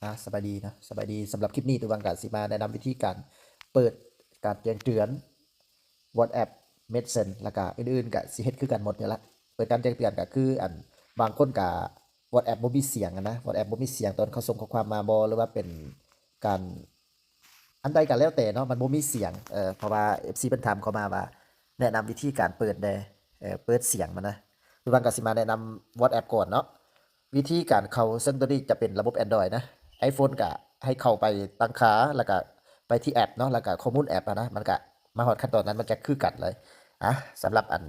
ອ່າ ສະບາຍດີເນາະ ສະບາຍດີ. ສຳລັບຄລິບນີ້ ຕູວັງກະຊິມາແນະນຳວິທີການເປີດການແຈ້ງເຕືອນ WhatsApp Message ແລ້ວກະອື່ນໆ ກະຊິເຮັດຄືກັນໝົດນີ້ລະ. ເປີດການແຈ້ງເຕືອນກະຄື ອັນ ບາງຄົນກະ WhatsApp ບໍ່ມີສຽງຫັ້ນນະ, WhatsApp ບໍ່ມີສຽງຕອນເຂົາສົ່ງຂໍ້ຄວາມມາບໍ ຫຼືວ່າເປັນການ ອັນໃດກໍແລ້ວແຕ່ເນາະ ມັນບໍ່ມີສຽງ ເອີ ເພາະວ່າ ເອັຟຊີ ເພິ່ນຖາມເຂົ້າມາວ່າ ແນະນຳວິທີການເປີດແດ່ ເອີ ເປີດສຽງມັນນະ. ຄືວ່າກໍຊິມາແນະນຳ WhatsApp ກ່ອນເນາະ ວິທີການເຂົ້າ, ເຊິ່ງໂຕນີ້ຈະເປັນລະບົບ Android ນະ, iPhone ກໍໃຫ້ເຂົ້າໄປຕັ້ງຄ່າ ແລ້ວກໍໄປທີ່ແອັບເນາະ ແລ້ວກໍຂໍ້ມູນແອັບນະ, ມັນກໍມາຮອດຂັ້ນຕອນນັ້ນ ມັນຈະຄືກັນເລີຍ. ອ່ະ ສຳລັບອັນ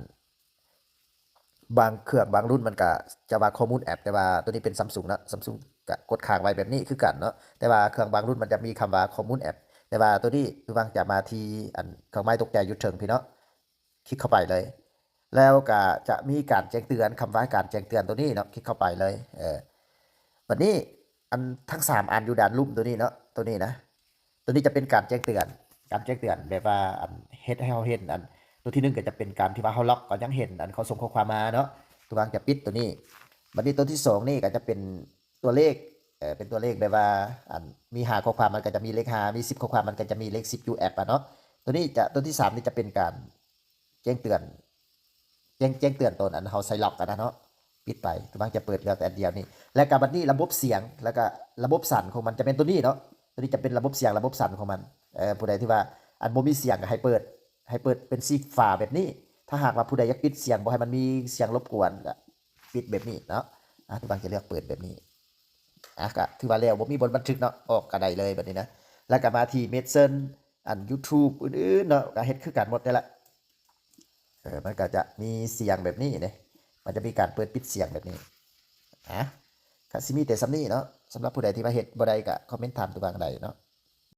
ບາງເຄື່ອງບາງລຸ້ນມັນກະຈະວ່າຂໍ້ມູນແອັບ, ແຕ່ວ່າໂຕນີ້ເປັນ Samsung ເນາະ, Samsung ກະກົດຄ້າງໄວ້ແບບນີ້ຄືກັນເນາະ. ແຕ່ວ່າເຄື່ອງບາງລຸ້ນມັນຈະມີຄຳວ່າຂໍ້ມູນແອັບ, ແຕ່ວ່າໂຕນີ້ ຄືວ່າຈະມາທີ່ອັນເຄື່ອງໝາຍຕົກໃຈຢູ່ເທິງພີ້ເນາະ, ຄລິກເຂົ້າໄປເລີຍ ແລ້ວກະຈະມີການແຈ້ງເຕືອນ, ຄຳວ່າການແຈ້ງເຕືອນໂຕນີ້ເນາະ, ຄລິກເຂົ້າໄປເລີຍ. ເອີ ບັດນີ້ ອັນທັງສາມອັນຢູ່ດ້ານລຸ່ມໂຕນີ້ເນາະ, ໂຕນີ້ນະ ໂຕນີ້ຈະເປັນການແຈ້ງເຕືອນ, ການແຈ້ງເຕືອນແບບວ່າ ອັນ ເຮັດໃຫ້ເຮົາເຫັນ ອັນ ໂຕທີໜຶ່ງກໍຈະເປັນການທີ່ວ່າເຮົາລັອກ ກໍຍັງເຫັນ ອັນ ເຂົາສົ່ງຂໍ້ຄວາມມາເນາະ, ຕູວັງຈະປິດໂຕນີ້. ບັດນີ້ໂຕທີສອງນີ້ກໍຈະເປັນຕົວເລກ, ເອີ ເປັນຕົວເລກແບບວ່າ ອັນ ມີຫ້າຂໍ້ຄວາມ ມັນກໍຈະມີເລກຫ້າ, ມີສິບຂໍ້ຄວາມ ມັນກໍຈະມີເລກສິບຢູ່ແອັບອະເນາະ. ໂຕນີ້ຈະ ໂຕທີສາມນີ້ຈະເປັນການ ແຈ້ງເຕືອນ ແຈ້ງ ແຈ້ງເຕືອນຕອນອັນເຮົາໃສ່ລັອກກັນນະເນາະ, ປິດໄປ ຕູວັງຈະເປີດເຫຼືອແຕ່ອັນດຽວນີ້. ແລ້ວກໍບັດນີ້ລະບົບສຽງ ແລ້ວກໍລະບົບສັ່ນຂອງມັນຈະແມ່ນໂຕນີ້ເນາະ, ໂຕນີ້ຈະເປັນລະບົບສຽງ ລະບົບສັ່ນຂອງມັນ. ເອີ ຜູ້ໃດທີ່ວ່າອັນບໍ່ມີສຽງກໍໃຫ້ເປີດ ໃຫ້ເປີດເປັນສີຟ້າແບບນີ້. ຖ້າຫາກວ່າຜູ້ໃດຢາກປິດສຽງ ບໍ່ໃຫ້ມັນມີສຽງລົບກວນ ກໍປິດແບບນີ້ເນາະ. ອາ ຕູວັງຈະເລືອກເປີດແບບນີ້. ອາ ກໍຖືວ່າແລ້ວ ບໍ່ມີບົດບັນທຶກເນາະ, ອອກກໍໄດ້ເລີຍບັດນີ້ນະ. ແລ້ວກໍມາທີ່ Messenger ອັນ YouTube ອື່ນໆເນາະ, ກໍເຮັດຄືກັນໝົດນີ້ແຫຼະ. ເອີ ມັນກໍຈະມີສຽງແບບນີ້ເດ້, ມັນຈະມີການເປີດປິດສຽງແບບນີ້. ອາ ກໍຊິມີແຕ່ສ່ຳນີ້ເນາະ, ສຳລັບຜູ້ໃດທີ່ວ່າເຮັດບໍ່ໄດ້ກໍຄອມເມັນຖາມຕູວັງໄດ້ເນາະ.